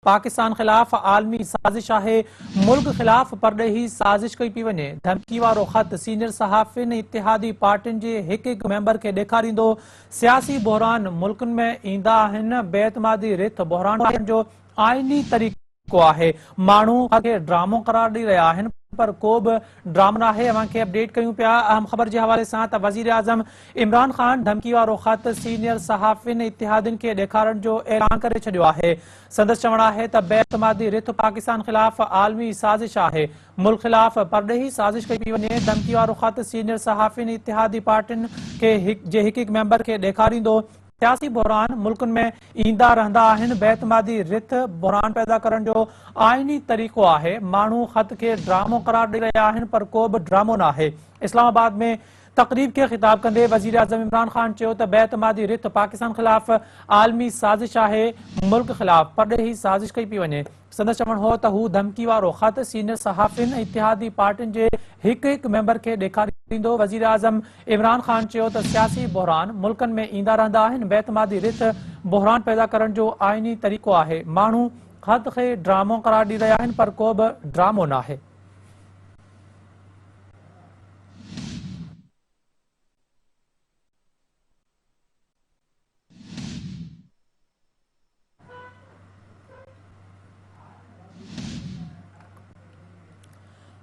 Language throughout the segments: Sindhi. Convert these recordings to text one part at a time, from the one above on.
پاڪستان خلاف عالمي سازش آهي، ملڪ خلاف پرڏيهي سازش ڪئي پئي وڃي، ڌمڪي وارو خط سينيئر صحافين ۽ اتحادي پارٽين جي هڪ هڪ ميمبر کي ڏيکاريندو، سياسي بحران ملڪن ۾ ايندا آهن، بي اعتمادي رٿ بحران ٺاهڻ جو آئيني طريقو آهي، ماڻهو خط کي ڊرامو قرار ڏئي رهيا آهن پر ڪو به ڊرامو ناهي، اوهان کي اپڊيٽ ڪيون پيا اهم خبر جي حوالي سان ته وزيراعظم عمران خان ڌمڪي وارو خط سينيئر صحافين ۽ اتحادين کي ڏيکارڻ جو اعلان ڪري ڇڏيو آهي. سندس چوڻ آهي ته بي اعتمادي رٿ پاڪستان خلاف عالمي سازش آهي، ملڪ خلاف پرڏيهي سازش ڪئي پئي وڃي، ڌمڪي وارو خط سينيئر صحافين ۽ اتحادي پارٽين کي جي هڪ هڪ ميمبر کي ڏيکاريندو، سياسي بحران ملڪن ۾ ايندا رهندا آهن، بي اعتمادي رٿ بحران پيدا ڪرڻ جو آئيني طريقو آهي، ماڻهو خط کي ڊرامو قرار ڏئي رهيا آهن پر ڪو به ڊرامو ناهي. اسلام آباد ۾ تقريب کي خطاب ڪندي وزيراعظم عمران خان چيو ته بي اعتمادي رٿ پاڪستان خلاف عالمي سازش آهي، ملڪ خلاف پرڏيهي سازش ڪئي پئي وڃي. سندس چوڻ هو ته هو ڌمڪي وارو خط سينيئر صحافين ۽ اتحادي پارٽين جي هڪ هڪ ميمبر کي ڏيکاريندو. وزيراعظم عمران خان چيو ته سياسي بحران ملڪن ۾ ايندا رهندا آهن، بي اعتمادي رٿ بحران پيدا ڪرڻ جو آئيني طريقو آهي، ماڻهو خط کي ڊرامو قرار ڏئي رهيا آهن پر ڪو به ڊرامو ناهي.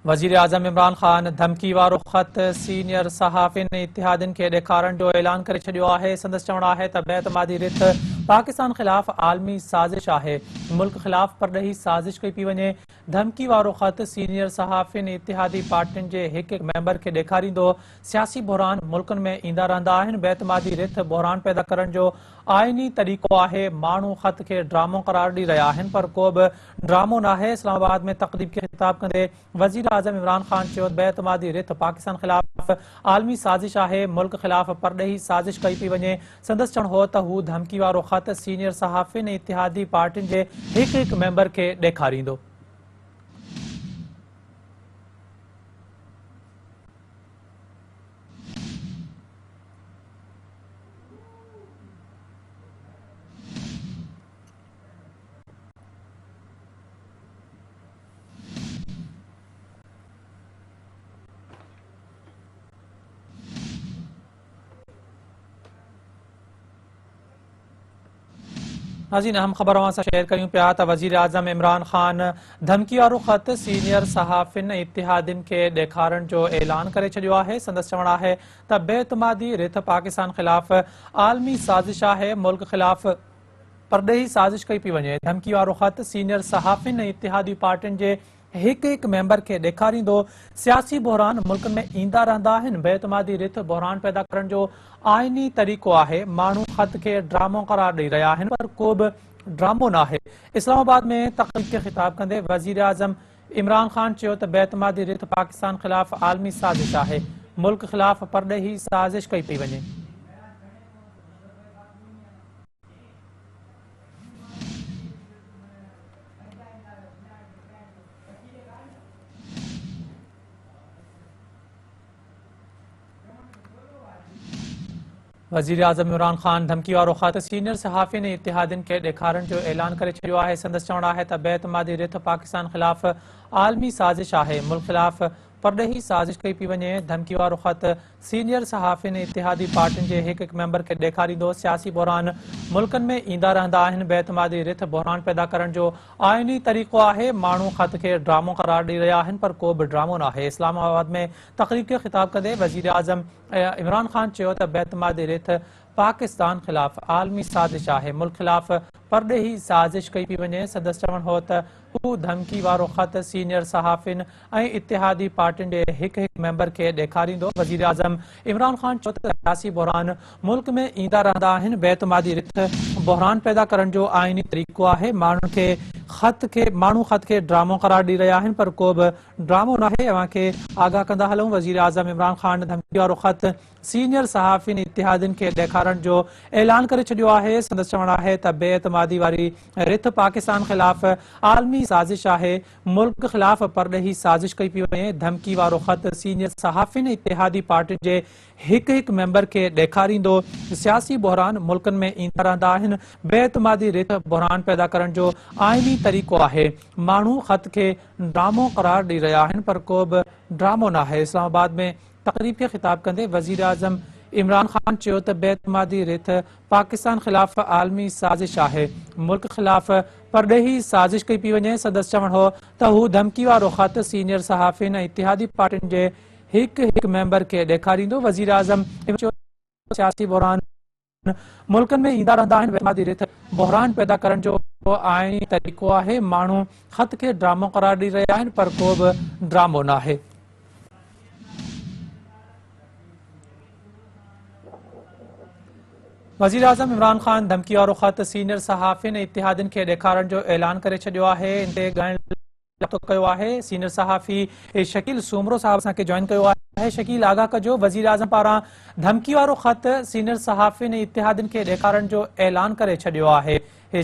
وزيراعظم عمران خان ڌمڪي وارو خط سينيئر صحافين ۽ اتحادين کي ڏيکارڻ جو اعلان ڪري ڇڏيو آهي. سندس چوڻ آهي ته بي اعتمادي رٿ پاڪستان خلاف عالمي سازش آهي، ملڪ خلاف پرڏيهي سازش ڪئي پئي وڃي، ڌمڪي وارو خط سينيئر صحافين ۽ اتحادي پارٽين جي هڪ هڪ ميمبر کي ڏيکاريندو، سياسي بحران ملڪن ۾ ايندا رهندا آهن، بي اعتمادي رٿ بحران پيدا ڪرڻ جو آئيني طريقو آهي، ماڻهو خط کي ڊرامو قرار ڏئي رهيا آهن پر ڪو به ڊرامو ناهي، اسلام آباد ۾ تقريب کي خطاب ڪندي وزيراعظم عمران خان چيو ته بي اعتمادي رٿ پاڪستان خلاف عالمي سازش آهي، ملڪ خلاف پرڏيهي سازش ڪئي پئي وڃي، سندس چوڻ هو ته هو ڌمڪي وارو خط سينيئر صحافين ۽ اتحادي پارٽين جي هڪ هڪ ميمبر کي ڏيکاريندو. ناظرين اهم خبر اوهان سان شيئر ڪريون پيا ته وزيراعظم عمران خان ڌمڪي وارو خط سينيئر صحافين ۽ اتحادين کي ڏيکارڻ جو اعلان ڪري ڇڏيو آهي. سندس چوڻ آهي ته بي اعتمادي رٿ پاڪستان خلاف عالمي سازش آهي، ملڪ خلاف پرڏيهي سازش ڪئي پئي وڃي. ڌمڪي وارو خط سينيئر صحافين ۽ اتحادي پارٽين جي هڪ هڪ ميمبر کي ڏيکاريندو، سياسي بحران ملڪن ۾ ايندا رهندا آهن، بي اعتمادي رٿ بحران پيدا ڪرڻ جو آئيني طريقو آهي، ماڻهو خط کي ڊرامو قرار ڏئي رهيا آهن پر ڪو به ڊرامو ناهي. اسلام آباد ۾ تقريب کي خطاب ڪندي وزيراعظم عمران خان چيو ته بي اعتمادي رٿ پاڪستان خلاف عالمي سازش آهي، ملڪ خلاف پرڏيهي سازش ڪئي پئي وڃي. وزيراعظم عمران خان ڌمڪي وارو خط سينيئر صحافين ۽ اتحادين کي ڏيکارڻ جو اعلان ڪري ڇڏيو آهي. سندس چوڻ آهي ته بي اعتمادي رٿ پاڪستان خلاف عالمي سازش آهي، ملڪ خلاف پرڏيهي سازش ڪئي پئي وڃي، ڌمڪي وارو خط سينيئر صحافين ۽ اتحادي پارٽين جي هڪ هڪ ميمبر کي ڏيکاريندو، سياسي بحران ملڪن ۾ ايندا رهندا آهن، بي اعتمادي رٿ بحران پيدا ڪرڻ جو آئيني طريقو آهي، ماڻهو خط کي ڊرامو قرار ڏئي رهيا آهن پر ڪو به ڊرامو ناهي. اسلام آباد ۾ تقريب کي خطاب ڪندي وزيراعظم عمران خان چيو ته بي اعتمادي رٿ پاڪستان خلاف عالمي سازش آهي، ملڪ خلاف پرڏيهي سازش ڪئي پئي وڃي، سندس چوڻ هو ته هو ڌمڪي وارو خط سينيئر صحافين ۽ اتحادي پارٽين جي هڪ هڪ ميمبر کي ڏيکاريندو، وزيراعظم عمران خان چيو ته سياسي بحران ملڪ ۾ ايندا رهندا آهن، بي اعتمادي رٿ بحران پيدا ڪرڻ جو آئيني طريقو آهي، ماڻهن کي خط کي ماڻهو خط کي ڊرامو قرار ڏئي رهيا آهن پر ڪو به ڊرامو ناهي، اوهان کي آگاهه ڪندا هلون وزيراعظم عمران خان ڌمڪي وارو خط سينيئر صحافين اتحادين کي ڏيکارڻ جو اعلان ڪري ڇڏيو آهي، سندس چوڻ آهي ته بي اعتمادي واري رٿ پاڪستان خلاف عالمي سازش آهي، ملڪ خلاف پرڏيهي سازش ڪئي پئي وڃي، ڌمڪي وارو خط سينيئر صحافين اتحادي پارٽين جي هڪ هڪ ميمبر کي ڏيکاريندو، سياسي بحران ملڪن ۾ ايندا رهندا آهن، بي اعتمادي رٿ بحران پيدا ڪرڻ جو آئيني طريقو آهي، ماڻهو خط کي ڊرامو قرار ڏئي رهيا آهن پر ڪو به ڊرامو ناهي. اسلام آباد ۾ تقريب کي خطاب ڪندي وزيراعظم عمران خان چيو ته بي اعتمادي رٿ پاڪستان خلاف عالمي سازش آهي، ملڪ خلاف پرڏيهي سازش ڪئي پئي وڃي. سندس چوڻ هو ته هو ڌمڪي وارو خط سينيئر صحافين ۽ اتحادي پارٽين جي هڪ هڪ ميمبر کي ڏيکاريندو. وزيراعظم چيو ته سياسي بحران ملڪن ۾ ايندا رهندا آهن، اعتمادي رٿ بحران پيدا ڪرڻ جو آئيني طريقو آهي، ماڻهو خط کي ڊرامو قرار ڏئي رهيا آهن پر ڪو به ڊرامو ناهي. وزيراعظم عمران خان ڌمڪي وارو خط سينيئر صحافين ۽ اتحادين کي ڏيکارڻ جو اعلان ڪري ڇڏيو آهي، ان تي ڳائڻ رابطو ڪيو آهي سينئر صحافي شڪيل سومرو صاحب اسان کي جوائن ڪيو آهي شڪيل آگاهه ڪجو وزيراعظم پاران ڌمڪي وارو خط سينئر صحافين ۽ اتحادين کي ڏيکارڻ جو اعلان ڪري ڇڏيو آهي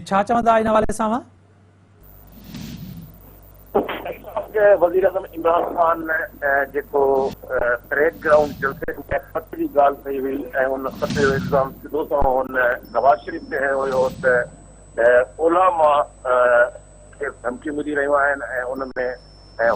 ڇا چوندا ان حوالي سان اوهان؟ وزيراعظم عمران خان جيڪو پريڊ گرائونڊ جلسي ۾ خط جي ڳالهه ڪئي هئي ۽ ان خط جو الزام سڌو سنئون هن نواز شريف تي هنيو هيو ته اولهه مان کيس ڌمڪيون ملي رهيون آهن ۽ ان ۾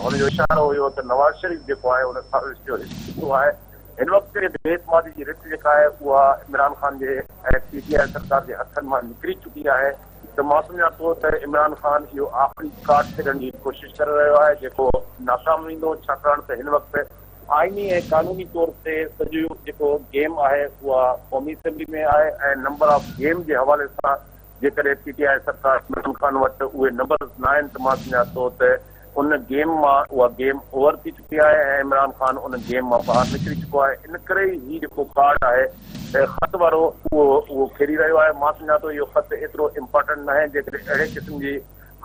هن جو اشارو هيو ته نواز شريف جيڪو آهي ان سازش جو حصو آهي. هن وقت بي اعتمادي جي رٿ جيڪا آهي اها عمران خان جي ۽ پي ٽي آء سرڪار جي هٿن مان نڪري چڪي آهي ته مان سمجهان ٿو ته عمران خان اهو آخري ڪارڊ کيڏڻ جي ڪوشش ڪري رهيو آهي جيڪو ناڪام ويندو ڇاڪاڻ ته هن وقت آئيني ۽ قانوني طور تي سڄو جيڪو گيم آهي اها قومي اسيمبلي ۾ آهي ۽ نمبر آف گيم جي حوالي سان جيڪڏهن پي ٽي آء سرڪار عمران خان وٽ اهي نمبرز ناهن ته مان سمجهان ٿو ته ان گيم مان اها گيم اوور ٿي چڪي آهي ۽ عمران خان ان گيم مان ٻاهر نڪري چڪو آهي ان ڪري ئي هي جيڪو ڪارڊ آهي خط وارو اهو اهو کيڏي رهيو آهي مان سمجهان ٿو اهو خط ايترو امپارٽنٽ ناهي جيڪڏهن اهڙي قسم جي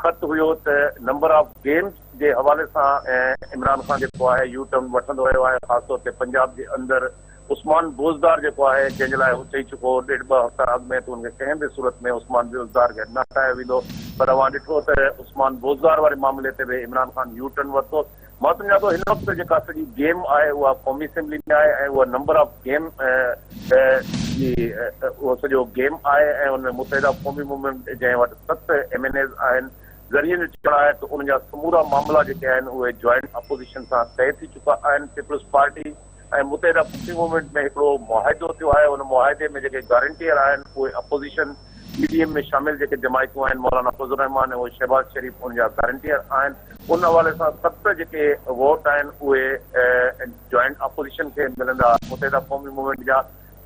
خط هيو ته نمبر آف گيمز جي حوالي سان عمران خان جيڪو آهي يو ٽرن وٺندو رهيو آهي خاص طور تي پنجاب جي اندر عثمان بوزدار جيڪو آهي جنهن جي لاء هو چئي چڪو هو ڏيڍ ٻه هفتا اڳ ۾ ته ان کي ڪنهن به صورت ۾ عثمان بوزدار کي نه هٽايو ويندو پر اوهان ڏٺو ته عثمان بوزدار واري معاملي تي به عمران خان يو ٽرن ورتو. مان سمجهان ٿو هن وقت جيڪا سڄي گيم آهي اها قومي اسيمبلي ۾ آهي ۽ اها نمبر آف گيم جي اهو سڄو گيم آهي ۽ ان ۾ متحده قومي موومينٽ جنهن وٽ ست ايم اين ايز آهن ذريعن جو چوڻ آهي ته ان جا سمورا معاملا جيڪي آهن اهي جوائنٽ اپوزيشن سان طئي ٿي چڪا آهن peoples party ۽ Muttahida Qaumi movement ۾ هڪڙو معاهدو ٿيو آهي، ان معاهدي ۾ جيڪي گارنٽيئر آهن اهي اپوزيشن پي ڊي ايم ۾ شامل جيڪي جماعتون آهن مولانا فضل الرحمان ۽ شهباز شريف ان جا گارنٽيئر آهن، ان حوالي سان ست جيڪي ووٽ آهن اهي جوائنٽ اپوزيشن کي ملندا، متحده قومي موومينٽ جا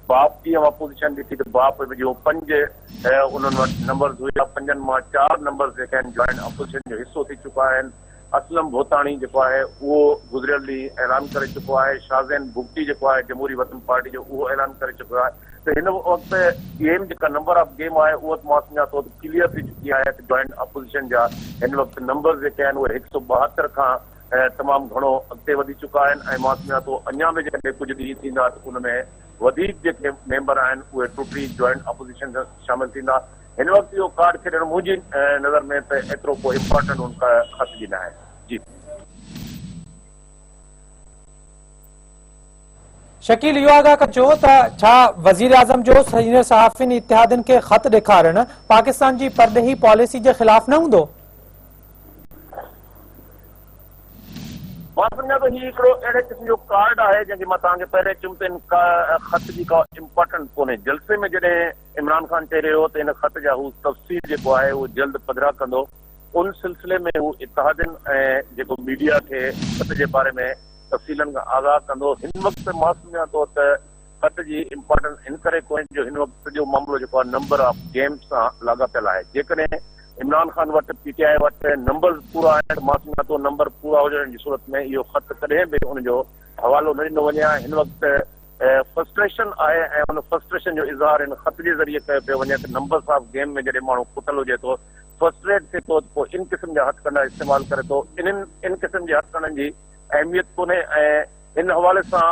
باپ جي اوهان پوزيشن ڏٺي ته باپ جون پنج انهن وٽ نمبرز هيا، پنجن مان چار نمبرز جيڪي آهن جوائنٽ اپوزيشن جو حصو ٿي چڪا آهن. اسلم ڀوتاڻي جيڪو آهي اهو گذريل ڏينهن اعلان ڪري چڪو آهي، شاهزين بگٽي جيڪو آهي جمهوري وطن پارٽي جو اهو اعلان ڪري چڪو آهي ته هن وقت گيم جيڪا نمبر آف گيم آهي اهو ته مان سمجهان ٿو ته ڪليئر ٿي چڪي آهي ته جوائنٽ اپوزيشن جا هن وقت نمبرز جيڪي آهن اهي هڪ سؤ 72 کان تمام گهڻو اڳتي وڌي چڪا آهن ۽ مان سمجهان ٿو اڃا به جيڪڏهن ڪجهه ڏينهن ٿيندا ته ان ۾ وڌيڪ جيڪي ميمبر آهن اهي ٽٽي جوائنٽ اپوزيشن سان شامل ٿيندا. هن وقت اهو ڪارڊ کيڏڻ منهنجي نظر ۾ ته ايترو ڪو امپارٽنٽ ان خط جي ناهي. جي. شڪيل اهو آگاهه ڪجو ته ڇا وزيراعظم جو سينيئر صحافين اتحادين کي خط ڏيکارڻ پاڪستان جي پرڏيهي پاليسي جي خلاف نه هوندو؟ مان سمجهان ٿو هي هڪڙو اهڙي قسم جو ڪارڊ آهي جنهن کي مان توهان کي پهرين چيم ته ان خط جي ڪا امپارٽنٽ ڪونهي جلسي ۾ جڏهن عمران خان چئي رهيو هو ته ان خط جا هو تفصيل جيڪو آهي اهو جلد پڌرا ڪندو، ان سلسلي ۾ هو اتحادين ۽ جيڪو ميڊيا کي خط جي باري ۾ تفصيلن کان آگاهه ڪندو، هن وقت مان سمجهان ٿو ته خط جي امپارٽنس ان ڪري ڪونهي جو هن وقت سڄو معاملو جيڪو آهي نمبر آف گيمز سان لاڳاپيل آهي، جيڪڏهن عمران خان وٽ پي ٽي آء وٽ نمبرز پورا آهن ته مان سمجهان ٿو نمبر پورا هجڻ جي صورت ۾ اهو خط ڪڏهن به ان جو حوالو نه ڏنو وڃي ها، هن وقت فرسٽريشن آهي ۽ ان فرسٽريشن جو اظهار ان خط جي ذريعي ڪيو پيو وڃي ته نمبرس آف گيم ۾ جڏهن ماڻهو کتل هجي ٿو فرسٽريٽ ٿئي ٿو ته پوء ان قسم جا هٿڪنڊا استعمال ڪري ٿو انهن ان قسم جي هٿڪنڊن جي اهميت ڪونهي ۽ ان حوالي سان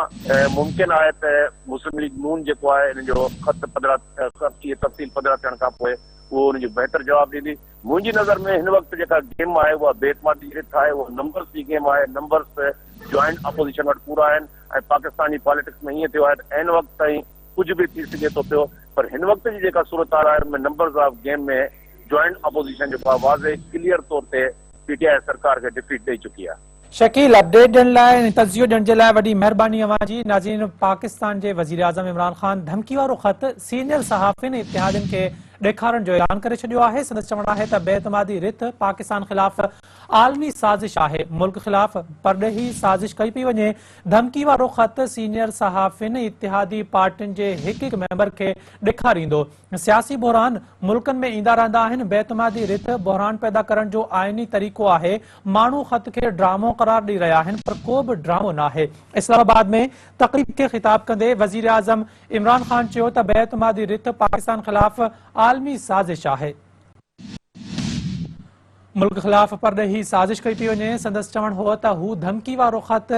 ممڪن آهي ته مسلم ليگ نون جيڪو آهي ان جو خط پڌرا اهي تفصيل پڌرا ٿيڻ کان پوء اهو ان جو بهتر جواب ڏيندي. منهنجي نظر ۾ هن وقت جيڪا گيم آهي اها بي اعتمادي جي رٿ آهي اها نمبرس جي گيم آهي نمبرس جوائنٽ اپوزيشن وٽ پورا آهن ۽ پاڪستان جي پاليٽڪس ۾ ائين ٿيو آهي ته عين وقت تائين ڪجهه به ٿي سگهي ٿو پيو پر هن وقت جي جيڪا صورتحال آهي ان ۾ numbers of game ۾ joint opposition جيڪو آهي واضح ڪليئر طور تي پي ٽي آء سرڪار کي ڊفيٽ ڏئي چڪي آهي. شڪيل اپڊيٽ ڏيڻ لاء ۽ تجزيو ڏيڻ جي لاء وڏي مهرباني اوهان جي. ناظرين پاڪستان جي وزيراعظم عمران خان ڌمڪي وارو خط سينيئر صحافين ۽ اتحادين کي ڏيکارڻ جو اعلان ڪري ڇڏيو آهي. سندس چوڻ آهي ته بي اعتمادي رٿ پاڪستان خلاف عالمي سازش آهي، ملڪ خلاف پرڏيهي سازش ڪئي پئي وڃي. ڌمڪي وارو خط سينيئر صحافين ۽ اتحادي پارٽين جي هڪ هڪ ميمبر کي ڏيکاريندو. سياسي بحران ملڪن ۾ ايندا رهندا آهن، بي اعتمادي رٿ بحران پيدا ڪرڻ جو آئيني طريقو آهي، ماڻهو خط کي ڊرامو قرار ڏئي رهيا آهن پر ڪو به ڊرامو ناهي. اسلام آباد ۾ تقريب کي خطاب ڪندي وزيراعظم عمران خان چيو ته بي اعتمادي رٿ پاڪستان خلاف عالمي سازش آهي. ملڪ خلاف پرڏيهي سازش ڪئي پئي وڃي، سندس چوڻ هو ته هو ڌمڪي وارو خط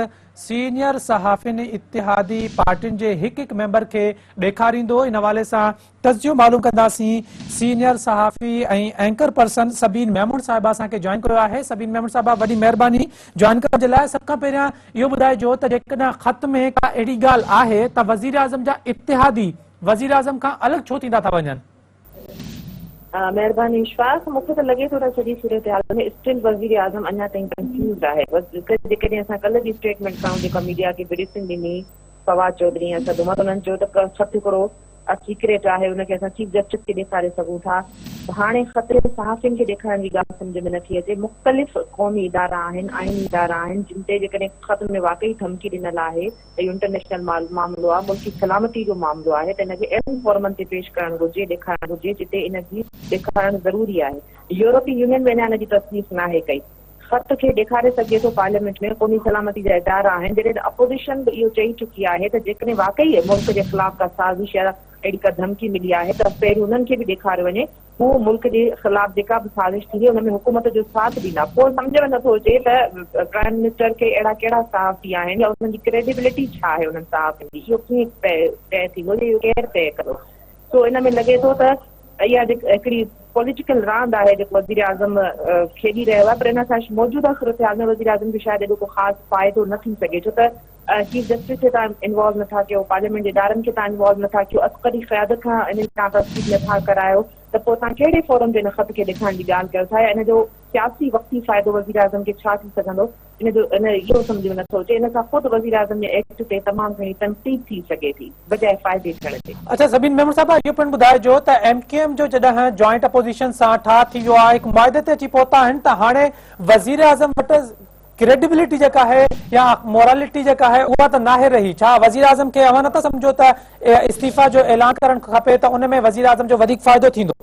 سينيئر صحافين اتحادي پارٽين جي هڪ هڪ ميمبر کي ڏيکاريندو، ان حوالي سان تجزيو معلوم ڪنداسين، سينيئر صحافي ۽ اينڪر پرسن سبين ميمڻ صاحبه اسان کي جوائن ڪيو آهي، سبين ميمڻ صاحبه وڏي مهرباني جوائن ڪرڻ جي لاء، سڀ کان پهريان اهو ٻڌائجو ته جيڪڏهن خط ۾ ڪا اهڙي ڳالهه آهي ته وزيراعظم جا اتحادي وزيراعظم کان الڳ ڇو ٿيندا ٿا وڃن؟ مهرباني اشفاق، مون کي ته لڳي ٿو ته سڄي صورتحال ۾ اسٽل وزيراعظم اڃا تائين ڪنفيوزڊ آهي. جيڪڏهن اسان ڪلهه جي اسٽيٽمينٽ کڻون جيڪا ميڊيا کي بريفنگ ڏني فواد چوڌري ۽ اسد عمر انهن چيو ته خط هڪڙو سيڪريٽ آهي ان کي اسان چيف جسٽس کي ڏيکاري سگهون ٿا ته هاڻي خط صحافين کي ڏيکارڻ جي ڳالهه سمجهه ۾ نٿي اچي. مختلف قومي ادارا آهن، آئيني ادارا آهن جن تي جيڪڏهن خط ۾ واقعي ڌمڪي ڏنل آهي ته اهو انٽرنيشنل معاملو آهي، ملڪي سلامتي جو معاملو آهي ته ان کي اهڙن فورمن تي پيش ڪرڻ گهرجي، ڏيکارڻ گهرجي جتي ان جي ڏيکارڻ ضروري آهي. يورپي يونين به اڃا ان جي تصديق ناهي ڪئي. خط کي ڏيکاري سگهجي ٿو، پارليامينٽ ۾ قومي سلامتي جا ادارا آهن، جڏهن ته اپوزيشن به اهو چئي چڪي آهي ته جيڪڏهن واقعي ملڪ جي خلاف ڪا سازش يا اهڙي ڪا ڌمڪي ملي آهي ته پهريون انهن کي به ڏيکاريو وڃي، هو ملڪ جي خلاف جيڪا به سازش ٿيندي ان ۾ حڪومت جو ساٿ ڏيندا. پوء سمجهه ۾ نٿو اچي ته پرائم منسٽر کي اهڙا ڪهڙا صحافي آهن يا انهن جي ڪريڊيبلٽي ڇا آهي انهن صحافين جي اهو ڪيئن طئي ٿيندو يا اهو ڪير طئي ڪندو. سو ان ۾ لڳي ٿو ته اها جيڪا هڪڙي پوليٽيڪل راند آهي جيڪو وزيراعظم کيڏي رهيو آهي پر ان سان موجوده صورتحال ۾ وزيراعظم کي شايد ايڏو ڪو خاص فائدو نه ٿي سگهي ڇو ته چيف جسٽس کي توهان انوالو نٿا ڪيو، پارليامينٽ جي ادارن کي توهان انوالو نٿا ڪيو، عسڪري قيادت کان ان جي توهان تصديق نٿا ڪرايو ته پوء توهان ڪهڙي فورم تي ان خط کي ڏيکارڻ جي ڳالهه ڪيو ٿا يا ان جو سياسي وقتي فائدو وزيراعظم کي ڇا ٿي سگهندو ان جو ان اهو سمجهه ۾ نٿو اچي ان سان خود وزيراعظم جي ايڪٽ تي تمام گهڻي تنقيد ٿي سگهي ٿي بجاء فائدي ٿيڻ جي. اڇا سبين ميمڻ صاحب اهو پڻ ٻڌائجو ته ايم ڪيو ايم جو جڏهن جوائنٽ اپوزيشن سان ٺاهه ٿي ويو آهي هڪ معاهدي تي اچي پهتا آهن ته هاڻي وزيراعظم وٽ ڪريڊيبلٽي جيڪا آهي يا مورالٽي جيڪا آهي اها ته ناهي رهي، ڇا وزيراعظم کي اوهان نٿا سمجهو ته استعيفيٰ جو اعلان ڪرڻ کپي ته ان ۾ وزيراعظم جو وڌيڪ فائدو ٿيندو؟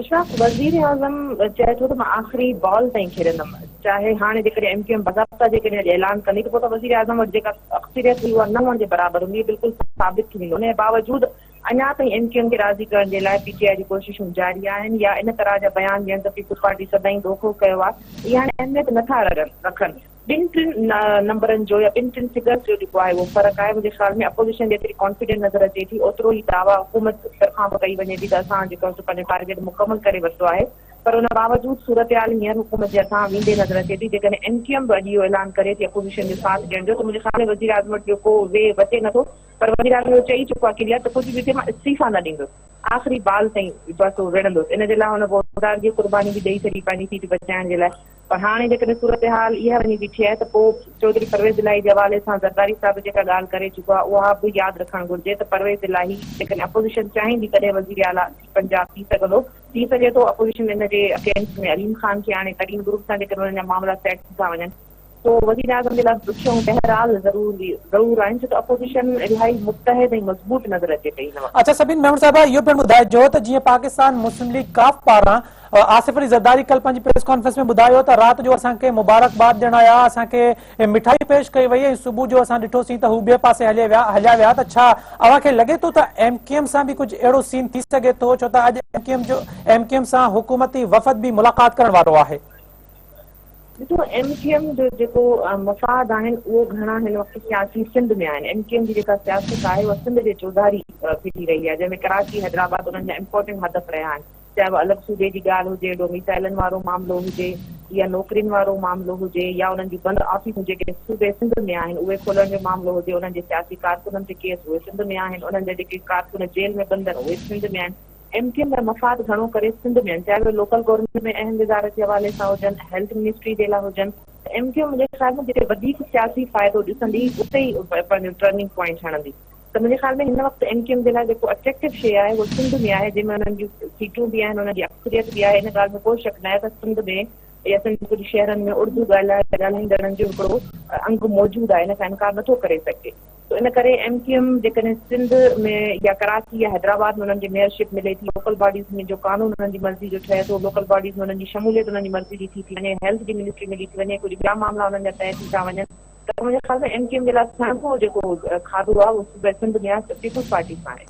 اشفاق، وزيراعظم چئي ٿو ته مان آخري بال تائين کيڏندم، چاهي هاڻي جيڪڏهن ايم ڪيو ايم باضابطا جيڪڏهن اڄ اعلان ڪندي ته پوء ته وزيراعظم وٽ جيڪا اڪثريت هئي اها نه هئڻ جي برابر هوندي، بلڪل ثابت ٿي ويندو، ان جي باوجود اڃا تائين ايم ڪيو ايم کي راضي ڪرڻ جي لاء پي ٽي آء جون ڪوششون جاري آهن يا ان طرح جا بيان ڏيڻ ته پيپلز پارٽي سدائين دوکو ڪيو آهي اهي هاڻي اهميت نٿا رکن. ٻن ٽن نمبرن جو يا ٻن ٽن فگرز جو جيڪو آهي اهو فرق آهي منهنجي خيال ۾ اپوزيشن جيتري ڪانفيڊنٽ نظر اچي ٿي اوترو ئي دعويٰ حڪومت طرفان به ڪئي وڃي ٿي ته اسان جيڪو سو پنهنجو ٽارگيٽ مڪمل ڪري ورتو آهي پر ان باوجود صورتحال هينئر حڪومت جي هٿان ويندي نظر اچي ٿي جيڪڏهن ايم ڪيو ايم به اڄ اهو اعلان ڪري ٿي اپوزيشن جو ساٿ ڏيڻ جو ته منهنجي خيال ۾ وزيراعظم وٽ ٻيو ڪو وي بچي نٿو پر وزيراعظم اهو چئي چڪو آهي ڪليئر ته ڪجهه به ٿئي مان استعيفيٰ نه ڏيندس، آخري بال تائين بس هو وڙهندس، ان جي لاء هن بوزدار جي قرباني به ڏئي ڇڏي پنهنجي سيٽ بچائڻ جي لاء پر هاڻي جيڪڏهن صورتحال اها وڃي بيٺي آهي ته پوء چوڌري پرويز الاهي جي حوالي سان زرداري صاحب جيڪا ڳالهه ڪري چڪو آهي اها به ياد رکڻ گهرجي ته پرويز الاهي جيڪڏهن اپوزيشن چاهيندي تڏهن وزيراعليٰ ٿي پنجاب ٿي سگهندو، ٿي سگهي ٿو اپوزيشن ان جي اگينسٽ ۾ عليم خان کي آڻي ترين گروپ سان جيڪڏهن انهن جا معاملا سيٽ ٿي ٿا وڃن. سو وزيراعظم جي لاء ڏکيون بهرحال ضرور ضرور آهن ڇو ته اپوزيشن الاهي متحد ۽ مضبوط نظر اچي پئي هن وقت. اڇا سبين ميمڻ صاحبه اهو پڻ ٻڌائجو ته جيئن پاڪستان مسلم ليگ قاف پاران آصف علي زرداري ڪل پنهنجي پريس ڪانفرنس ۾ ٻڌايو ته رات جو اسان کي مبارڪباد ڏيڻ آيا اسان کي مٺائي پيش ڪئي وئي ۽ صبح جو اسان ڏٺوسين ته هو ٻئي پاسي هلي ويا هليا ويا ته ڇا اوهان کي لڳي ٿو ته ايم ڪيو ايم سان به ڪجهه اهڙو سين ٿي سگهي ٿو ڇو ته اڄ ايم ڪيو ايم جو ايم ڪيو ايم سان حڪومتي وفد به ملاقات ڪرڻ وارو آهي. ڏسو ايم ڪيو ايم جو جيڪو مفاد آهن اهو گهڻا هن وقت سياسي سنڌ ۾ آهن ايم ڪيو ايم جي جيڪا سياست آهي اها سنڌ جي چوڌاري ڦري رهي آهي جنهن ۾ ڪراچي حيدرآباد انهن جا امپورٽنٽ هدف رهيا آهن چاهي اهو الڳ صوبي جي ڳالهه هجي ڊوميسائلن وارو معاملو هجي يا نوڪرين وارو معاملو هجي يا انهن جون بند آفيسون جيڪي صوبي سنڌ ۾ آهن اهي کولڻ جو معاملو هجي انهن جي سياسي ڪارڪنن تي ڪيس اهي سنڌ ۾ آهن انهن جا جيڪي ڪارڪن جيل ۾ بند آهن اهي سنڌ ۾ آهن. ايم ڪيو ايم جا مفاد گهڻو ڪري سنڌ ۾ آهن، چاهي اهي لوڪل گورنمينٽ ۾ اهم وزارت جي حوالي سان هجن، هيلٿ منسٽري جي لاء هجن ته ايم ڪيو ايم منهنجي خيال ۾ جتي وڌيڪ سياسي فائدو ڏسندي اتي ئي پنهنجو ٽرننگ پوائنٽ هڻندي ته منهنجي خيال ۾ هن وقت ايم ڪيو ايم جي لاء جيڪو اٽريڪٽو شيء آهي اهو سنڌ ۾ آهي جنهن ۾ انهن جون سيٽون به آهن انهن جي اڪثريت به آهي ان ڳالهه ۾ ڪو شڪ ناهي ته سنڌ ۾ يا سنڌ جي ڪجهه شهرن ۾ اردو ڳالهائيندڙن جو هڪڙو انگ موجود آهي ان کان انڪار نٿو ڪري سگهجي سو ان ڪري ايم ڪيو ايم جيڪڏهن سنڌ ۾ يا ڪراچي يا حيدرآباد ۾ انهن جي ميئرشپ ملي ٿي لوڪل باڊيز ۾ جو قانون انهن جي مرضي جو ٺهي ٿو لوڪل باڊيز ۾ انهن جي شموليت انهن جي مرضي جي ٿي ٿي وڃي هيلٿ جي منسٽري ملي ٿي وڃي ڪجهه ٻيا معاملا انهن جا طئي ٿي ٿا وڃن ته منهنجي خيال ۾ ايم ڪيو ايم جي لاء سهڻو جيڪو کاڌو آهي اهو صوبه سنڌ ۾ آهي پيپلز پارٽي سان آهي.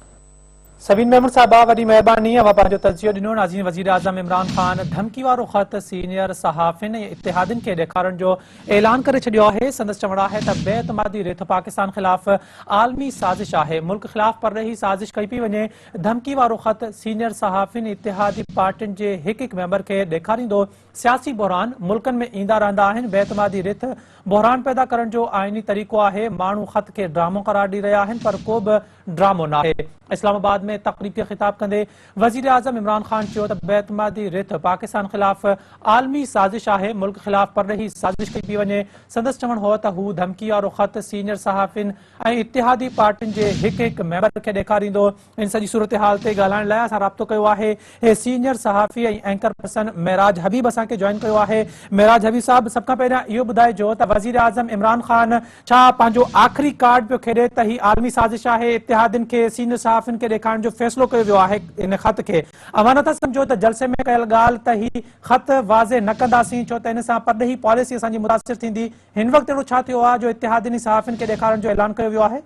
سبين ميمڻ صاحبه وڏي مهرباني اوهان پنهنجو تجزيو ڏنو. ناظرين وزيراعظم عمران خان ڌمڪي وارو خط سينيئر صحافين ۽ اتحادين کي ڏيکارڻ جو اعلان ڪري ڇڏيو آهي سندس چوڻ آهي ته بي اعتمادي رٿ پاڪستان خلاف عالمي سازش آهي ملڪ خلاف پرڏيهي سازش ڪئي پئي وڃي ڌمڪي وارو خط سينيئر صحافين اتحادي پارٽين جي هڪ هڪ ميمبر کي ڏيکاريندو سياسي بحران ملڪن ۾ ايندا رهندا آهن، بي اعتمادي رٿ بحران پيدا ڪرڻ جو آئيني طريقو آهي، ماڻهو خط کي ڊرامو قرار ڏئي رهيا آهن پر ڪو به ڊرامو ناهي. اسلام آباد ۾ تقريب کي خطاب ڪندي وزيراعظم عمران خان چيو ته بي اعتمادي رٿ پاڪستان خلاف عالمي سازش آهي، ملڪ خلاف پرڏيهي سازش ڪئي پئي وڃي، سندس چوڻ هو ته هو ڌمڪي وارو خط سينيئر صحافين ۽ اتحادي پارٽين جي هڪ هڪ ميمبر کي ڏيکاريندو. ان سڄي صورتحال تي ڳالهائڻ لاء اسان رابطو ڪيو آهي سينيئر صحافي ۽ اينڪر پرسن معراج حبيب اسان کي جوائن ڪيو آهي. معراج حبيب صاحب سڀ کان پهريان اهو ٻڌائجو ته وزيراعظم عمران خان ڇا پنهنجو آخري ڪارڊ پيو کيڏي ته هي عالمي سازش آهي اتحادين کي سينيئر صحافين کي ڏيکارڻ جو فيصلو ڪيو ويو آهي ان خط کي اوهان نٿا سمجهو ته جلسي ۾ ڪيل ڳالهه ته هي خط واضح نه ڪنداسين ڇو ته ان سان پرڏيهي پاليسي اسان جي متاثر ٿيندي هن وقت اهڙو ڇا ٿيو آهي جو اتحادين ۽ صحافين کي ڏيکارڻ جو اعلان ڪيو ويو آهي؟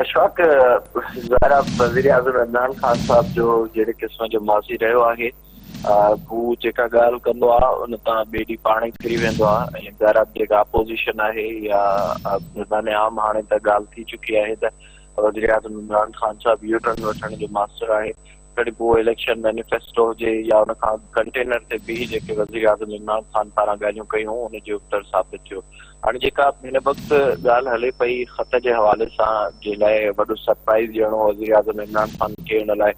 اشفاق، ظاهر آهي وزيراعظم عمران خان صاحب جو جهڙي قسم جو ماضي رهيو آهي هو جيڪا ڳالهه ڪندو آهي ان تان ٻئي ڏينهن پاڻ ئي ڦري ويندو آهي ۽ ظاهر آهي جيڪا اپوزيشن آهي يا ميدان عام هاڻي ته ڳالهه ٿي چڪي آهي ته وزيراعظم عمران خان صاحب يو ٽرن وٺڻ جو ماسٽر آهي کڻي پوء اهو اليڪشن مينيفيسٽو هجي يا ان کان اڳ ڪنٽينر تي بيهي جيڪي وزيراعظم عمران خان پاران ڳالهيون ڪيون ان جي ابتڙ ثابت ٿيو. هاڻي جيڪا هن وقت ڳالهه هلي پئي خط جي حوالي سان جنهن لاء وڏو سرپرائيز ڏيڻو هو وزيراعظم عمران خان کي ان لاء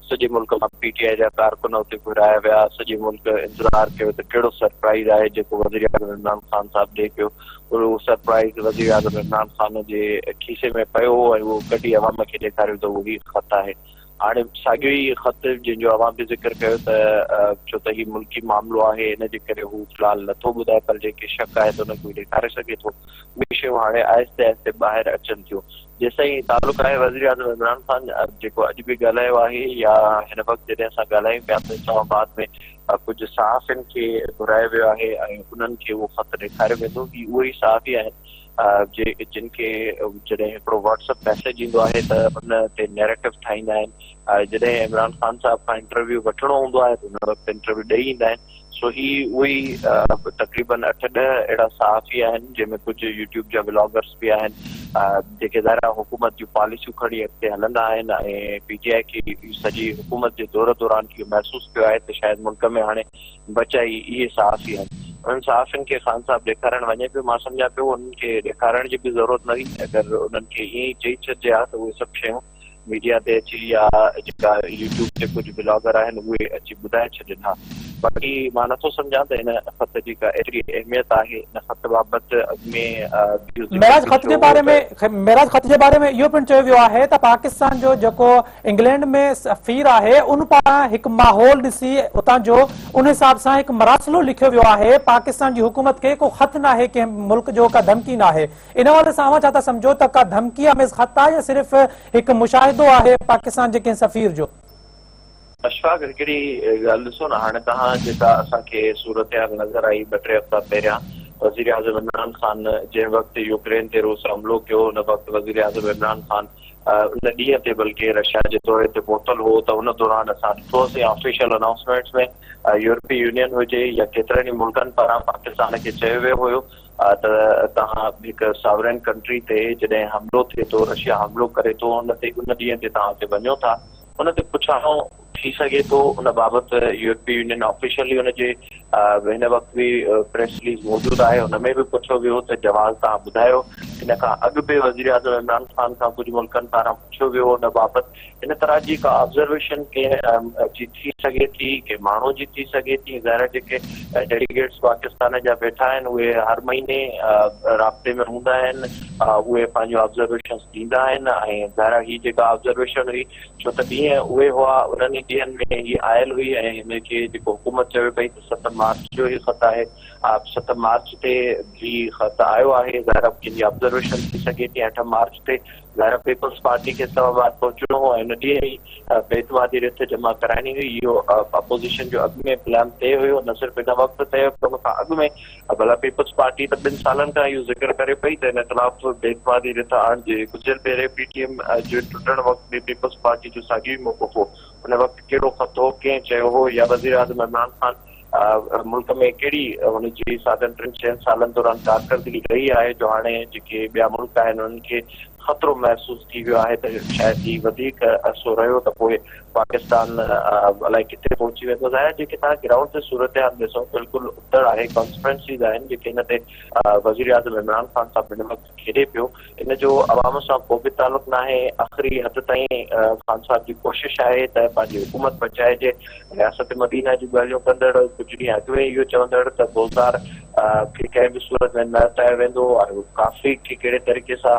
سڄي ملڪ مان پي ٽي آء جا ڪارڪن اتي گهرايا ويا سڄي ملڪ انتظار ڪيو ته ڪهڙو سرپرائيز آهي جيڪو وزيراعظم عمران خان صاحب ڏئي پيو اهو سرپرائيز وزيراعظم عمران خان جي کيسي ۾ پيو هو ۽ اهو ڪڍي عوام کي ڏيکاريو ته اهو هي خط آهي. هاڻي ساڳيو ئي خط جنهن جو اوهان به ذڪر ڪيو ته ڇو ته هي ملڪي معاملو آهي ان جي ڪري هو في الحال نٿو ٻڌائي پر جنهن کي شڪ آهي ته ان کي هو ڏيکاري سگهي ٿو اهي شيون هاڻي آهستي آهستي ٻاهر اچن ٿيون جيستائين تعلق آهي وزيراعظم عمران خان جيڪو اڄ به ڳالهايو آهي يا هن وقت جڏهن اسان ڳالهايون پيا ته اسلام آباد ۾ ڪجهه صحافين کي گهرايو ويو آهي ۽ انهن کي اهو خط ڏيکاريو ويندو هي اهي ئي صحافي آهن جي جن کي جڏهن هڪڙو واٽس اپ ميسيج ايندو آهي ته ان تي نيريٽو ٺاهيندا آهن جڏهن عمران خان صاحب کان انٽرويو وٺڻو هوندو آهي ته ان وقت انٽرويو ڏئي ايندا آهن سو هي اهي ئي تقريبن اٺ ڏهه اهڙا صحافي آهن جنهن ۾ ڪجهه يوٽيوب جا ولاگرس به آهن جيڪي ظاهر آهي حڪومت جون پاليسيون کڻي اڳتي هلندا آهن ۽ پي ٽي آء کي سڄي حڪومت جي دور دوران اهو محسوس ٿيو آهي ته شايد ملڪ ۾ هاڻي بچائي اهي صحافي آهن. انهن صحافين کي خان صاحب ڏيکارڻ وڃي پيو، مان سمجهان پيو انهن کي ڏيکارڻ جي به ضرورت نه هئي، اگر انهن کي ائين ئي چئي ڇڏجي ها ته اهي سڀ شيون ميڊيا تي اچي يا جيڪا يوٽيوب تي ڪجهه بلاگر آهن اهي اچي ٻڌائي ڇڏين ها. باقي مان نٿو سمجهان ته ان خط جي ڪا ايتري اهميت آهي، ان خط بابت اڳ ۾ اهو ذڪر معراج به خط ٿيو جي هو باري ته. ۾ معراج خط جي باري ۾ اهو پڻ چيو ويو آهي ته پاڪستان جو جيڪو انگلينڊ ۾ سفير آهي ان پاران هڪ ماحول ڏسي اتان جو ان حساب سان هڪ مراسلو لکيو ويو آهي پاڪستان جي حڪومت کي ڪو خط ناهي ڪنهن ملڪ جو ڪا ڌمڪي ناهي ان حوالي سان اوهان ڇا ٿا سمجهو ته ڪا ڌمڪي آميز خط آهي يا صرف هڪ مشاهدو آهي پاڪستان جي ڪنهن سفير جو؟ اشفاق هڪڙي ڳالهه ڏسو نه هاڻي توهان جيڪا اسان کي صورتحال نظر آئي ٻه ٽي هفتا پهريان وزيراعظم عمران خان جنهن وقت يوڪرين تي روس حملو ڪيو ان وقت وزيراعظم عمران خان ان ڏينهن تي بلڪه رشيا جي دوري تي پهتل هو ته ان دوران اسان ڏٺو سين آفيشل انائونسمينٽس ۾ يورپي يونين هجي يا ڪيترن ئي ملڪن پاران پاڪستان کي چيو ويو هيو ته توهان هڪ ساورين ڪنٽري تي جڏهن حملو ٿئي ٿو رشيا حملو ڪري ٿو ان تي ان ڏينهن تي توهان اتي وڃو ٿا ان تي پڇاڻو ٿي سگهي ٿو، ان بابت يورپي يونين آفيشلي ان جي هن وقت به پريس رليز موجود آهي، ان ۾ به پڇيو ويو ته جواز توهان ٻڌايو ان کان اڳ به وزيراعظم عمران خان کان ڪجهه ملڪن پاران پڇيو ويو هو ان بابت. ان طرح جي ڪا آبزرويشن ڪنهن جي ٿي سگهي ٿي، ڪنهن ماڻهو جي ٿي سگهي ٿي. ظاهر آهي جيڪي ڊيليگيٽس پاڪستان جا ويٺا آهن اهي هر مهيني رابطي ۾ هوندا آهن، اهي پنهنجون آبزرويشنز ڏيندا آهن ۽ ظاهر آهي هي جيڪا آبزرويشن هئي ڇو ته ڏينهن اهي هئا انهن ئي ڏينهن ۾ هي آيل هئي ۽ هن کي جيڪو حڪومت چوي پئي ته 7 مارچ جو هي خط آهي، 7 مارچ تي هي خط آيو آهي، ظاهر آهي ڪنهن جي آبزرويشن ٿي سگهي ٿي 8 مارچ تي ظاهر آهي پيپلز پارٽي کي اسلام آباد پهچڻو هو ۽ ان ڏينهن ئي بي اعتمادي رٿ جمع ڪرائڻي هئي. اهو اپوزيشن جو اڳ ۾ پلان طئي هيو، نه صرف هن وقت طئي هيو پر ان کان اڳ ۾ ڀلا پيپلز پارٽي ته ٻن سالن کان اهو ذڪر ڪري پئي ته ان خلاف بي اعتمادي رٿ آڻجي. گذريل ڀيري پي ٽي ايم جي ٽٽڻ وقت به پيپلز پارٽي جو ساڳيو ئي موقف هو. ان وقت ڪهڙو خط هو، ڪنهن چيو هو يا وزيراعظم عمران خان ملڪ ۾ ڪهڙي هن جي ساڍن ٽن چئن سالن دوران ڪارڪردگي رهي آهي جو هاڻي جيڪي ٻيا ملڪ آهن انهن کي خطرو محسوس ٿي ويو آهي ته شايد هي وڌيڪ عرصو رهيو ته پوء پاڪستان الائي ڪٿي پهچي ويندو. ظاهر آهي جيڪي توهان گرائونڊ تي صورتحال ڏسو بلڪل ابتڙ آهي، ڪانسپرنسيز آهن جيڪي هن تي وزيراعظم عمران خان صاحب هن وقت کيڏي پيو ان جو عوام سان ڪو به تعلق ناهي، آخري حد تائين خان صاحب جي ڪوشش آهي ته پنهنجي حڪومت بچائجي، رياست مدينه جون ڳالهيون ڪندڙ ڪجهه ڏينهن اڳ ۾ اهو چوندڙ ته بوزدار کي ڪنهن به صورت ۾ نه هٽايو ويندو ۽ ڪافي کي ڪهڙي طريقي سان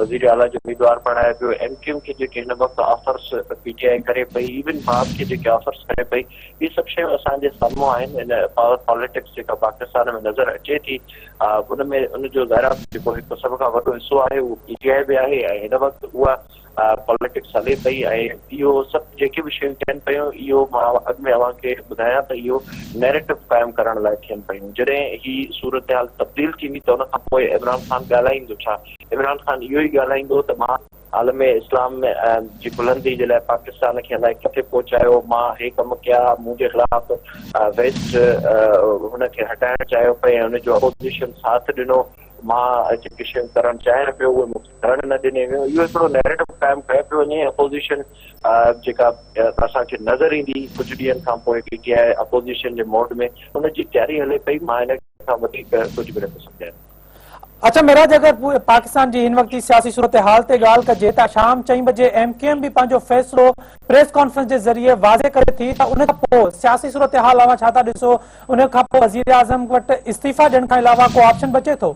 وزير اعليٰ جو اميدوار بڻايو ويو، ايم ڪيو ايم کي جيڪي هن وقت آفرس پي ٽي آء ڪري پئي، ايون باپ کي جيڪي آفرس ڪري پئي، اهي سڀ شيون اسان جي سامهون آهن، ان پاور پاليٽڪس جيڪا پاڪستان ۾ نظر اچي ٿي ان ۾ ان جو ظاهر آهي جيڪو هڪ سڀ کان وڏو حصو آهي اهو پي ٽي آء به آهي ۽ هن وقت اها پاليٽڪس هلي پئي ۽ اهو سڀ جيڪي به شيون ٿين پيون اهو مان اڳ ۾ اوهان کي ٻڌايان ته اهو نيريٽو قائم ڪرڻ لاء ٿين پيون جڏهن هي صورتحال تبديل ٿيندي ته ان کان پوء عمران خان ڳالهائيندو ڇا؟ عمران خان اهو ئي ڳالهائيندو ته مان عالم اسلام جي بلندي جي لاء پاڪستان کي الائي ڪٿي پهچايو، مان هي ڪم ڪيا، منهنجي خلاف ويسٽ هن کي هٽائڻ چاهيو پئي ۽ ان جو اپوزيشن ساٿ ڏنو، مان جيڪي شيون ڪرڻ چاهيان پيو اهي مون کي ڪرڻ نه ڏني ويون. اهو هڪڙو نيريٽو قائم ڪيو پيو وڃي ۽ اپوزيشن جيڪا اسان کي نظر ايندي ڪجهه ڏينهن کان پوء پي ٽي آء اپوزيشن جي موڊ ۾ ان جي تياري هلي پئي، مان ان کان وڌيڪ ڪجهه به نٿو سمجهان. اڇا معراج اگر پاڪستان جي هن وقت جي سياسي صورتحال تي ڳالهه ڪجي ته شام چئين بجي ايم ڪيو ايم به پنهنجو فيصلو پريس ڪانفرنس جي ذريعي واضح ڪري ٿي ته ان کان پوء سياسي صورتحال اوهان ڇا ٿا ڏسو ان کان پوء وزيراعظم وٽ استعيفيٰ ڏيڻ کان علاوه ڪو آپشن بچي ٿو؟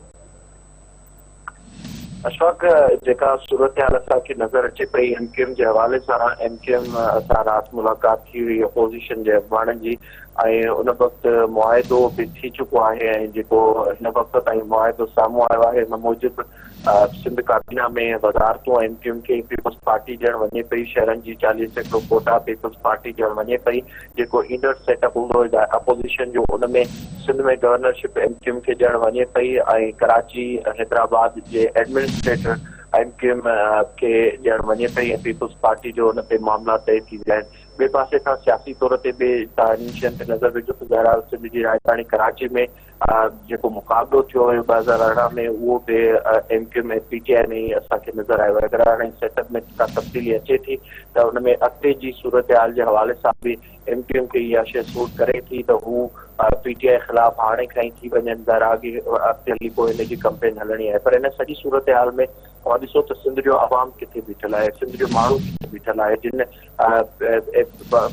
اشفاق جيڪا صورتحال اسان کي نظر اچي پئي ايم ڪيو ايم جي حوالي سان ايم ڪيو ايم سان رات ملاقات ٿي هئي اپوزيشن جي اڳواڻن جي ۽ ان وقت معاهدو به ٿي چڪو آهي ۽ جيڪو هن وقت تائين معاهدو سامهون آيو آهي ان موجب سنڌ ڪابينا ۾ وزارتون ايم ڪيو ايم کي پيپلز پارٽي ڏيڻ وڃي پئي شهرن جي 40% ڪوٽا پيپلز پارٽي ڏيڻ وڃي پئي جيڪو ايندڙ سيٽ اپ هوندو اپوزيشن جو ان ۾ Sindh ۾ governorship M Q M کي ڏيڻ وڃي پئي ۽ ڪراچي حيدرآباد جي ايڊمنسٽريٽر ايم ڪيو ايم کي ڏيڻ وڃي پئي ۽ پيپلز پارٽي جو ان تي معاملا طئي ٿي ويا آهن. ٻئي پاسي کان سياسي طور تي به توهان انهن شين تي نظر وجهو ته ظاهر آهي سنڌ جي راڄڌاڻي ڪراچي ۾ جيڪو مقابلو ٿيو هيو 2018 ۾ اهو به M Q M ۽ P T I ۾ ئي اسان کي نظر آيو آهي. اگر هاڻي سيٽ اپ ۾ ڪا تبديلي اچي ٿي ته ان ۾ اڳتي جي صورتحال جي حوالي سان به ايم ڪيو ايم کي اها شيء سوٽ ڪري ٿي ته هو پي ٽي آء خلاف هاڻي کان ئي ٿي وڃن. ظاهر آهي اڳتي هلي پوء ان جي ڪمپين هلڻي آهي پر ان سڄي صورتحال ۾ اوهان ڏسو ته سنڌ جو عوام ڪٿي بيٺل آهي، سنڌ جو ماڻهو ڪٿي بيٺل آهي، جن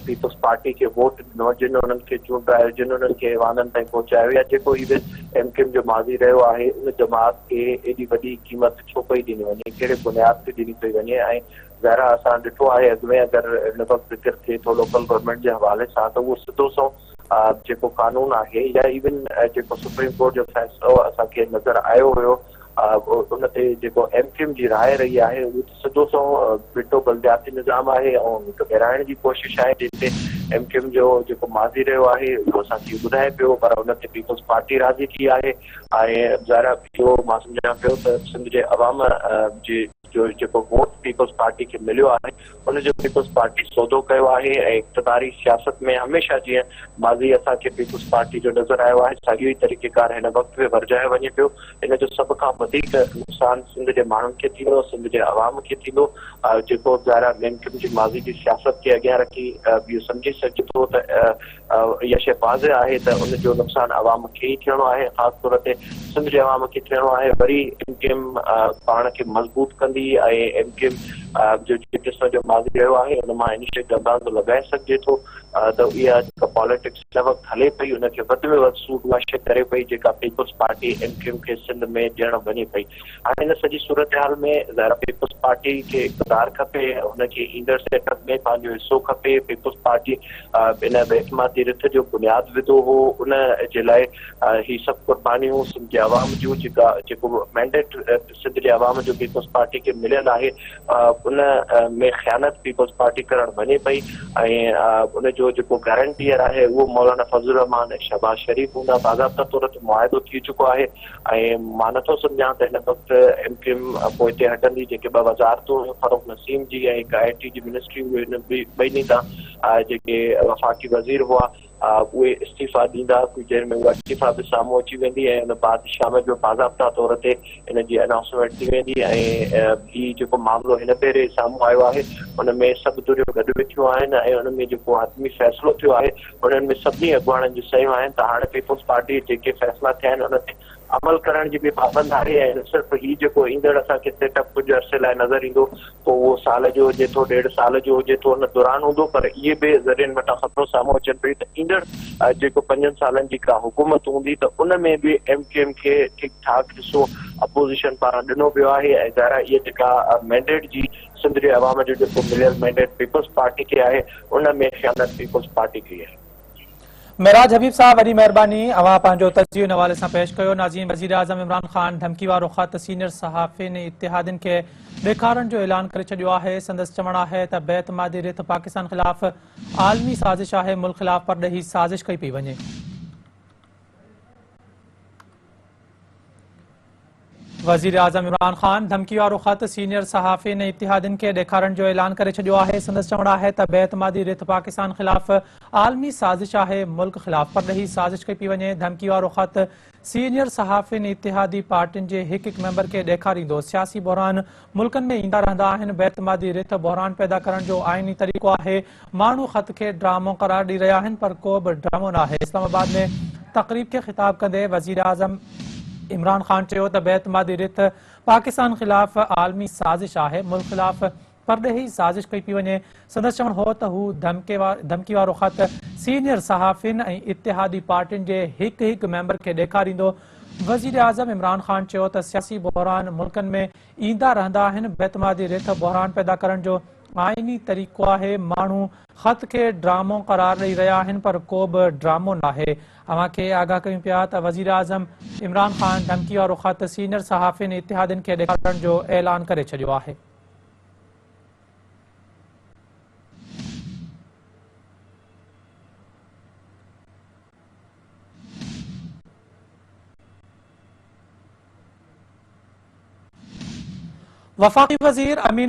پيپلز پارٽي کي ووٽ ڏنو، جن انهن کي چونڊرايو، جن انهن کي ايوانن تائين پهچايو يا جيڪو ايون ايم ڪيو ايم جو ماضي رهيو آهي، ان جماعت کي ايڏي وڏي قيمت ڇو پئي ڏني وڃي، ڪهڙي بنياد تي ڏني پئي وڃي ۽ ظاهر آهي اسان ڏٺو آهي اڳ ۾ اگر هن وقت ذڪر ٿئي ٿو لوڪل گورنمينٽ جي حوالي سان ته اهو سڌو سنئون جيڪو قانون آهي يا ايون جيڪو سپريم ڪورٽ جو فيصلو اسان کي نظر آيو هيو ان تي جيڪو ايم ڪيو ايم جي راء رهي آهي اهو ته سڌو سنئون ٻٽو بلدياتي نظام آهي ۽ هڪ ورهائڻ جي ڪوشش آهي جنهن تي ايم ڪيو ايم جو جيڪو ماضي رهيو آهي اهو اسان کي ٻڌائي پيو پر ان تي پيپلز پارٽي راضي ٿي آهي ۽ ظاهر آهي اهو مان سمجهان پيو ته سنڌ جي عوام جي جو جيڪو ووٽ پيپلز پارٽي کي مليو آهي ان جو پيپلز پارٽي سودو ڪيو آهي ۽ اقتداري سياست ۾ هميشه جيئن ماضي اسان کي پيپلز پارٽي جو نظر آيو آهي ساڳيو ئي طريقيڪار هن وقت به ورجايو وڃي پيو. ان جو سڀ کان وڌيڪ نقصان سنڌ جي ماڻهن کي ٿيندو، سنڌ جي عوام کي ٿيندو جيڪو ظاهر آهي ايم ڪيو ايم جي ماضي جي سياست کي اڳيان رکي اهو سمجهي سگهجي ٿو ته اها شيء واضح آهي ته ان جو نقصان عوام کي ئي ٿيڻو آهي، خاص طور تي سنڌ جي عوام کي ٿيڻو آهي. وري ايم ڪيو ايم پاڻ کي مضبوط ڪندي ۽ ايم ڪيو ايم جو جنهن قسم جو ماضي رهيو آهي ان مان ان شيء جو اندازو لڳائي سگهجي ٿو ته اها جيڪا پاليٽڪس هن وقت هلي پئي ان کي وڌ ۾ وڌ سوٽ اها شيء ڪري پئي جيڪا peoples party M Q M کي سنڌ ۾ ڏيڻ وڃي پئي. هاڻي ان سڄي صورتحال ۾ ظاهر آهي پيپلز پارٽي کي اقتدار کپي، هن کي ايندڙ سيٽ اپ ۾ پنهنجو حصو کپي، پيپلز پارٽي ان بي اعتمادي رٿ جو بنياد وڌو هو ان جي لاء هي سڀ قربانيون سنڌ جي عوام جون جيڪا جيڪو مينڊيٽ سنڌ جي عوام جو پيپلز پارٽي کي مليل آهي ان ۾ خيانت پيپلز پارٽي ڪرڻ وڃي پئي ۽ ان جو جيڪو گارنٽيئر آهي اهو مولانا فضل الرحمان ۽ شهباز شريف هوندا باضابطا طور تي معاهدو ٿي چڪو آهي ۽ مان نٿو سمجهان ته هن وقت ايم ڪيو ايم پوئتي هٽندي، جيڪي ٻه وزارتون هيون فرخ نسيم جي ۽ هڪ آء ٽي جي منسٽري اهي هن ٻنهي تان جيڪي وفاقي وزير هئا اهي استعيفا ڏيندا، ڪجهه دير ۾ اها استعيفا به سامهون اچي ويندي ۽ ان بعد شام جو باضابطا طور تي ان جي انائونسمينٽ ٿي ويندي ۽ هي جيڪو معاملو هن ڀيري سامهون آيو آهي ان ۾ سڀ ڌريون گڏ ويٺيون آهن ۽ ان ۾ جيڪو حتمي فيصلو ٿيو آهي انهن ۾ سڀني اڳواڻن جون صحيحون آهن ته هاڻي پيپلز پارٽي جيڪي فيصلا ٿيا آهن ان تي عمل ڪرڻ جي به پابند آهي ۽ نه صرف هي جيڪو ايندڙ اسان کي سيٽ اپ ڪجهه عرصي لاء نظر ايندو پوء اهو سال جو هجي ٿو ڏيڍ سال جو هجي ٿو ان دوران هوندو پر اهي به ذريعن وٽان خبرون سامهون اچن پيون ته ايندڙ جيڪو پنجن سالن جي ڪا حڪومت هوندي ته ان ۾ به ايم ڪيو ايم کي ٺيڪ ٺاڪ حصو اپوزيشن پاران ڏنو ويو آهي ۽ ظاهر آهي اها جيڪا مينڊيٽ جي سنڌ جي عوام جو جيڪو مليل مينڊيٽ پيپلز پارٽي کي آهي ان ۾ خيانت پيپلز پارٽي ڪئي آهي. معراج حبيب صاحب وڏي مهرباني اوهان پنهنجو تجزيو ان حوالي سان پيش ڪيو. ناظرين وزيراعظم عمران خان ڌمڪي وارو خط سينيئر صحافين ۽ اتحادين کي ڏيکارڻ جو اعلان ڪري ڇڏيو آهي. سندس چوڻ آهي ته بي اعتمادي رٿ پاڪستان خلاف عالمي سازش آهي، ملڪ خلاف پرڏيهي سازش ڪئي پئي وڃي. وزيراعظم عمران خان ڌمڪي وارو خط سينيئر صحافين ۽ اتحادين کي ڏيکارڻ جو اعلان ڪري ڇڏيو آهي. سندس چوڻ آهي ته بي اعتمادي رٿ پاڪستان خلاف عالمي سازش آهي، ملڪ خلاف پرڏيهي سازش ڪئي پئي وڃي. ڌمڪي وارو خط سينيئر صحافين ۽ اتحادي پارٽين جي هڪ هڪ ميمبر کي ڏيکاريندو. سياسي بحران ملڪن ۾ ايندا رهندا آهن، بي اعتمادي رٿ بحران پيدا ڪرڻ جو آئيني طريقو آهي، ماڻهو خط کي ڊرامو قرار ڏئي رهيا آهن پر ڪو به ڊرامو ناهي. اسلام آباد ۾ تقريب کي خطاب ڪندي وزيراعظم عمران خان چيو ته بي اعتمادي رٿ پاڪستان خلاف عالمي سازش آهي، ملڪ خلاف پرڏيهي سازش ڪئي پئي وڃي. سندس چوڻ هو ته هو ڌمڪي وارو خط سينيئر صحافين ۽ اتحادي پارٽين جي هڪ هڪ ميمبر کي ڏيکاريندو. وزيراعظم عمران خان چيو ته سياسي بحران ملڪن ۾ ايندا رهندا آهن، بي اعتمادي رٿ بحران پيدا ڪرڻ جو آئيني طريقو آهي، ماڻهو خط کي ڊرامو قرار ڏئي رهيا آهن پر ڪو به ڊرامو ناهي. اوهان کي آگاهه ڪيون پيا ته وزيراعظم عمران خان ڌمڪي وارو خط سينيئر صحافين ۽ اتحادين کي ڏيکارڻ جو اعلان ڪري ڇڏيو آهي. وفاقي وزير امين.